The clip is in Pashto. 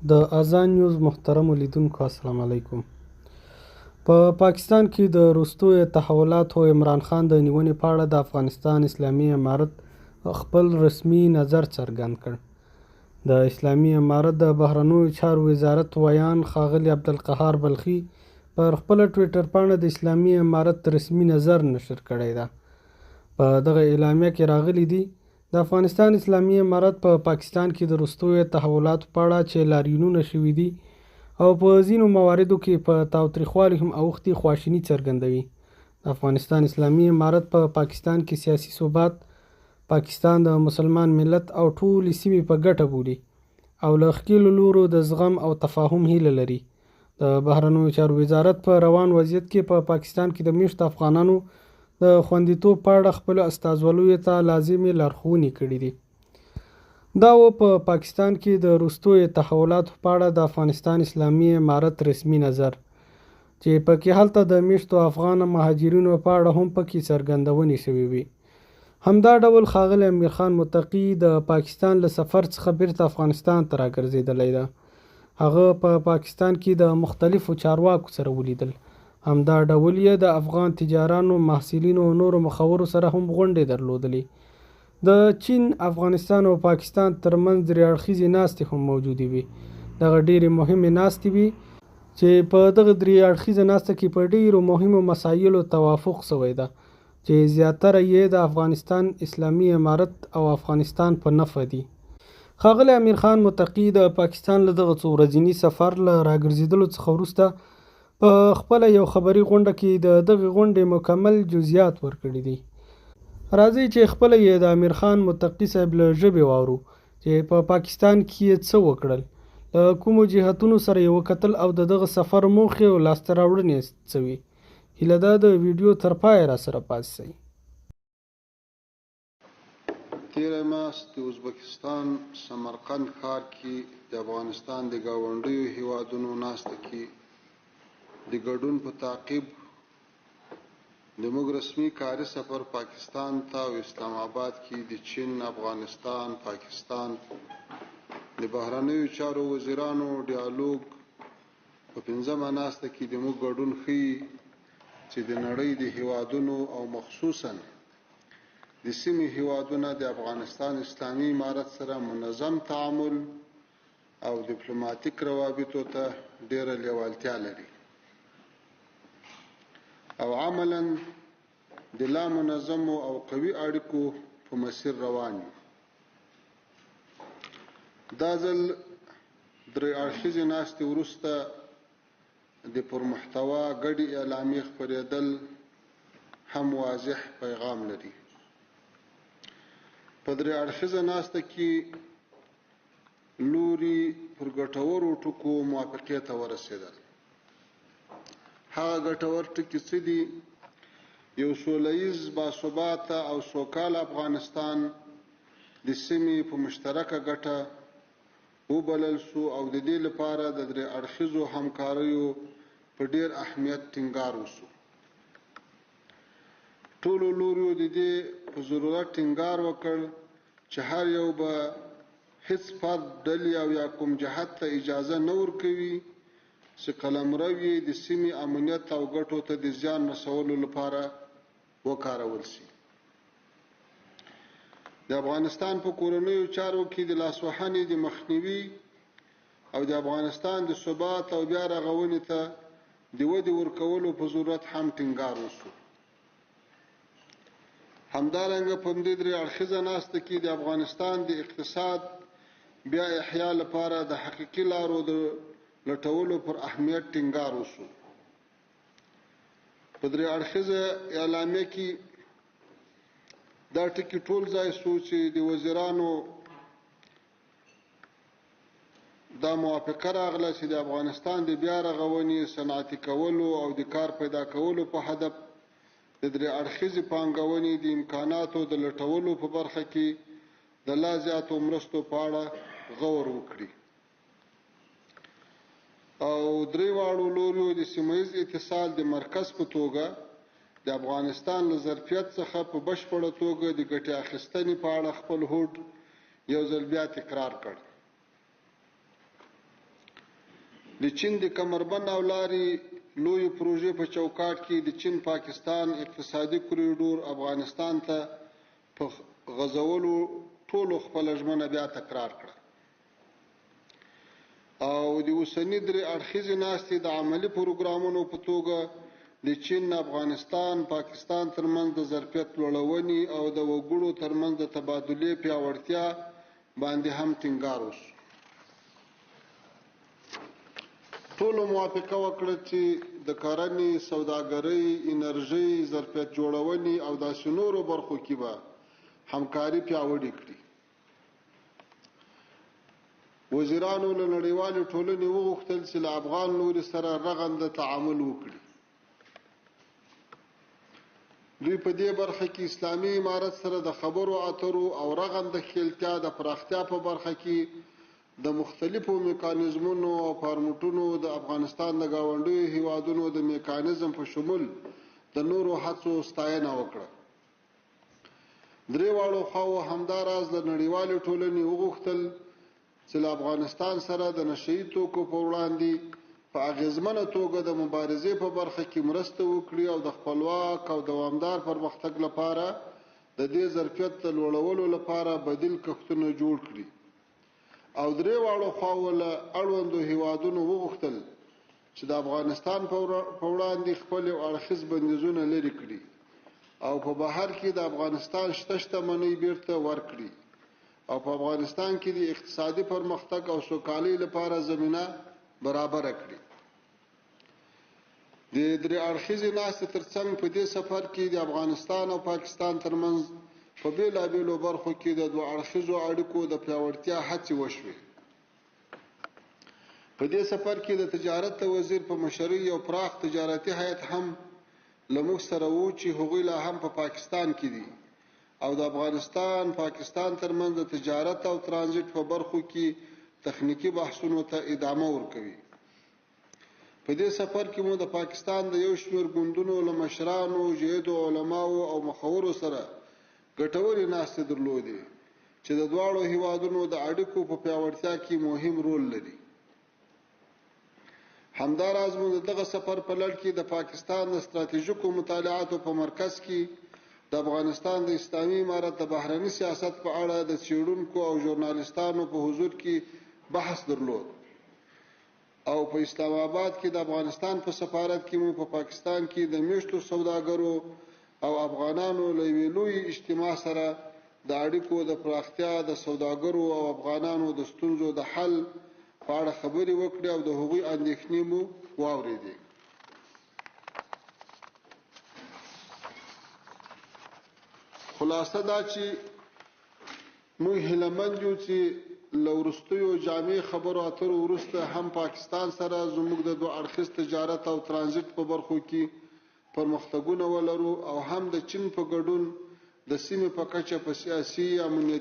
د اذان نیوز محترمو لیدونکو السلام علیکم. په پاکستان کې د وروستیو تحولاتو عمران خان د نیونې په اړه د افغانستان اسلامي امارت خپل رسمي نظر څرګند کړ. د اسلامي امارت د بهرنیو چارو وزارت ویاند ښاغلي عبدالقهار بلخي پر خپله ټویټر پاڼه د اسلامي امارت رسمي نظر نشر کړی ده. په دغه اعلامیه کې راغلي دي، د افغانستان اسلامي امارت په پاکستان کې د وروستیو تحولاتو په اړه چې لاریونونه شوي دي او په ځینو مواردو کې په تاوتریخوالي هم اوښتي، خواشیني څرګندوي. د افغانستان اسلامي امارت په پاکستان کې سیاسي ثبات، پاکستان د مسلمان ملت او ټولې سیمې په ګټه بولي او له ښکېلو لورو د زغم او تفاهم هیله لري. د بهرنیو چارو وزارت په روان وضعیت کې په پاکستان کې د مېشتو افغانانو د خوندیتوب په اړه خپلو استازولیو ته لازمې لارښوونې کړې دي. دا و په پاکستان کې د وروستیو تحولاتو په اړه د افغانستان اسلامي امارت رسمي نظر، چې پکې هلته د مېشتو افغان مهاجرینو په اړه هم پکې څرګندونې شوې وې. همدا ډول ښاغلی امیرخان متقي د پاکستان له سفر څخه بیرته افغانستان ته راګرځېدلی ده. هغه په پاکستان کې د مختلفو چارواکو سره ولیدل. همدا ډول یې د افغان تجارانو، محصلینو او نورو مخورو سره هم غونډې درلودلې. د چین، افغانستان او پاکستان تر منځ درې اړخیزې ناستې هم موجودې وې. دغه ډېرې مهمې ناستې وې، چې په دغه درې اړخیزه ناسته کې په ډېرو مهمو مسایلو توافق شوی ده، چې زیاتره یې د افغانستان اسلامي امارت او افغانستان په نفع دي. ښاغلی امیرخان متقي د پاکستان له دغه څو ورځني سفر له راګرځېدلو څخه وروسته په خپله یو خبري غونډه کې د دغې غونډې مکمل جزیات ورکړي دي. راځئ چې خپله یې د امیرخان متقي صاحب له ژبې واورو چې په پاکستان کې یې څه وکړل، له کومو جهتونو سره یې وکتل او د دغه سفر موخې او لاسته راوړنې څه وې. هیله ده د ویډیو تر پایه راسره پاتې شئ. تېره میاشت د ازبکستان سمرقند ښار کې د افغانستان د ګاونډیو هېوادونو ناسته کې د ګډون په تعقیب د موږ رسمي کاري سفر پاکستان ته او اسلام آباد کې د چین، افغانستان، پاکستان د بهرنیو چارو وزیرانو ډیالوګ په پنځمه ناسته کې د موږ ګډون ښيي چې د نړۍ د هېوادونو او مخصوصاً د سیمې هېوادونه د افغانستان اسلامي امارت سره منظم تعامل او دیپلوماتیک روابطو ته ډېره لېوالتیا لري او عملاً د لا منظمو او قوي اړیکو په مسیر روان یو. دا ځل درې اړخیزې ناستې وروسته د پر محتوا ګډې اعلامیې خپرېدل هم واضح پیغام لري. په درې اړخیزه ناسته کې لوري پر ګټورو ټکو موافقې ته ورسېدل. هغه ګټور ټکي څه دي؟ یو سوله ییز، باثباته او سوکاله افغانستان د سیمې په مشترکه ګټه وبلل شو او د دې لپاره د درې اړخیزو همکاریو په ډېر اهمیت ټینګار وشو. ټولو لوریو د دې په ضرورت ټینګار وکړ چې هر یو به هیڅ فرد، ډلې او یا کوم جهت ته اجازه نه ورکوي چې قلمرو یې د سیمې امنیت او ګټو ته د زیان رسولو لپاره وکارول شي. د افغانستان په کورنیو چارو کې د لاسوهنې د مخنیوي او د افغانستان د ثبات او بیا رغونې ته د ودې ورکولو په ضرورت هم ټینګار وشو. همدارنګه په همدې درې اړخیزه ناسته کې د افغانستان د اقتصاد بیا احیا لپاره د حقیقي لارو د لټولو پر اهمیت ټینګار وشو. په درې اړخیزه اعلامیه کې دا ټکي ټول ځای سو چې د وزیرانو دا موافقه راغله چې د افغانستان د بیا رغونې، صنعتي کولو او د کار پیدا کولو په هدف د درې اړخیزې پانګونې د امکاناتو د لټولو په برخه کې د لا زیاتو مرستو په اړه غور وکړي. او درې واړو لوریو د سیمه ییز اتصال د مرکز په توګه د افغانستان له ظرفیت څخه په بشپړه توګه د ګټې اخیستنې په اړه خپل هوډ یو ځل بیا تکرار کړ. د چین د کمربند او لارې لویې پروژې په چوکاټ کې د چین پاکستان اقتصادي کوریډور افغانستان ته په غځولو ټولو خپله ژمنه بیا تکرار کړه او د اوسني درې اړخیزې ناستې د عملي پروګرامونو په توګه د چین، افغانستان، پاکستان ترمنځ د ظرفیت لوړونې او د وګړو ترمنځ د تبادلې پیاوړتیا باندې هم ټینګار وشو. ټولو موافقه وکړه چې د کرنې، سوداګرۍ، انرژۍ، ظرفیت جوړونې او داسې نورو برخو کې به همکاري پیاوړې کړي. وزیرانو له نړیوالې ټولنې وغوښتل چې له افغان لوري سره رغنده تعامل وکړي. دوی په دې برخه کې اسلامي امارت سره د خبرو اترو او رغنده ښکېلتیا د پراختیا په برخه کې د مختلفو میکانیزمونو او فارمټونو د افغانستان د ګاونډیو هیوادونو د میکانیزم په شمول د نورو هڅو ستاینه وکړه. درې واړو خواوو همداراز له نړیوالې ټولنې وغوښتل چې له افغانستان سره د نشه یي توکو په وړاندې په اغېزمنه توګه د مبارزې په برخه کې مرسته وکړي او د خپلواک او دوامدار پرمختګ لپاره د دې ظرفیت د لوړولو لپاره بدیل کښتونه جوړ کړي. او درې واړو خواوو له اړوندو هیوادونو وغوښتل چې د افغانستان په وړاندې خپل یو اړخیز بندیزونه لرې کړي او په بهر کې د افغانستان شته شتمنۍ بیرته ورکړي او په افغانستان کې د اقتصادي پرمختګ او سوکالۍ لپاره زمینه برابره کړي. د درې اړخیزې ناستې ترڅنګ په دې سفر کې د افغانستان او پاکستان ترمنځ په بېلابېلو برخو کې د دوه اړخیزو اړیکو د پیاوړتیا هڅې وشوې. په دې سفر کې د تجارت د وزیر په مشرۍ یو پراخ تجارتي هیئت هم له موږ سره وو چې هغوی لا هم په پاکستان کې دي او د افغانستان پاکستان ترمنځ د تجارت او ترانزیټ په برخو کې تخنیکي بحثونو ته ادامه ورکوي. په دې سفر کې مو د پاکستان د یو شمېر ګوندونو له مشرانو، جیدو علماوو او مخورو سره ګټورې ناستې درلودې چې د دواړو هیوادونو د اړیکو په پیاوړتیا کې مهم رول لري. همداراز مو د دغه سفر په لړ کې د پاکستان د ستراتیژیکو مطالعاتو په مرکز کې د افغانستان د اسلامي امارت د بهرني سیاست په اړه د څېړونکو او ژورنالیستانو په حضور کې بحث درلود او په اسلام آباد کې د افغانستان په سفارت کې مو په پاکستان کې د میشتو سوداګرو او افغانانو له یوې لویې اجتماع سره د اړیکو د پراختیا، د سوداګرو او افغانانو د ستونزو د حل په اړه خبرې وکړې او د هغوی اندېښنې مو واورېدې. خلاصه دا چې موږ هیله مند یو چې له وروستیو جامع خبرو اترو وروسته هم پاکستان سره زموږ د دوه اړخیز تجارت او ترانزیټ په برخو کې پرمختګونه ولرو او هم د چین په ګډون د سیمې په کچه په سیاسي، امنیتي،